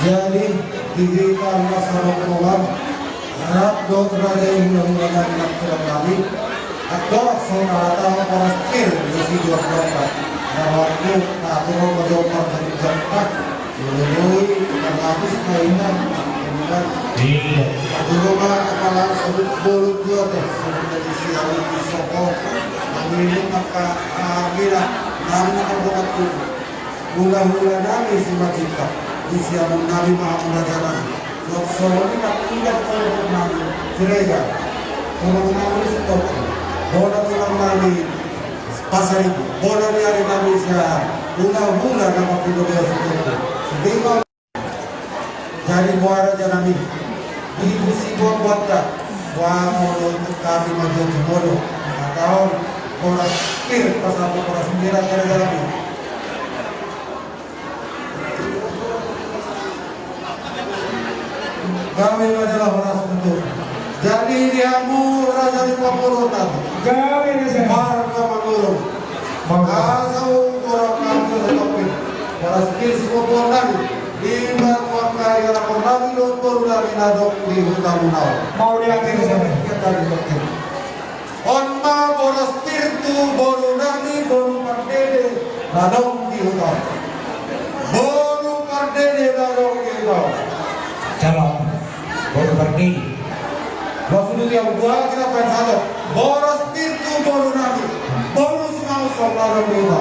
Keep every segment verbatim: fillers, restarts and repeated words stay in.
Jadi, di hita na sadok roham, rap dohot raja i hulahula nami, nangkiran nami, andorang so tahatahon horas pir di situan rota, na rohangku, na atur on ma jomar jadi jomar, lului, na lapis na inang, inang. Iya. Atur on ma apala sebut bolut dua teh, sebut dari si Awi di Soko, nami ini maka, ah, gila, nami akan bongat tubuh. Hulahula nami si Macinta, di siamun nami ma hamu raja nami. Songon i ma tulang nami Siregar. Tulang nami Sitopi. Bona tulang nami Pasaribu. Bona ni ari nami sia hulahula nama pido beo Sitopi. Jadi boha raja nami, di situan buatta, boha molo tu hami ma jolo jumolo, lima taon, horas pir, pasal horas pir raja nami. Gabe ma jala horas betul. Jadi di hamu raja ni pamoruonta. Gabe raja. Marga Manurung. Marga. Asa ukur hami Sitopi. Horas pir si pamoruon nami. Di marga Manurung nami dohot boru nami na adong di huta Munau. Mau di akhir sana. Kita di akhir. On ma boras pir tu boru nami, boru Pardede na adong di huta. Boru Pardede na adong di huta. Jalo, boru Pardede. Langsung dia buat kita pengen satu. Boras pir tu boru nami, boru Simangunsong na adong di huta.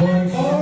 Boru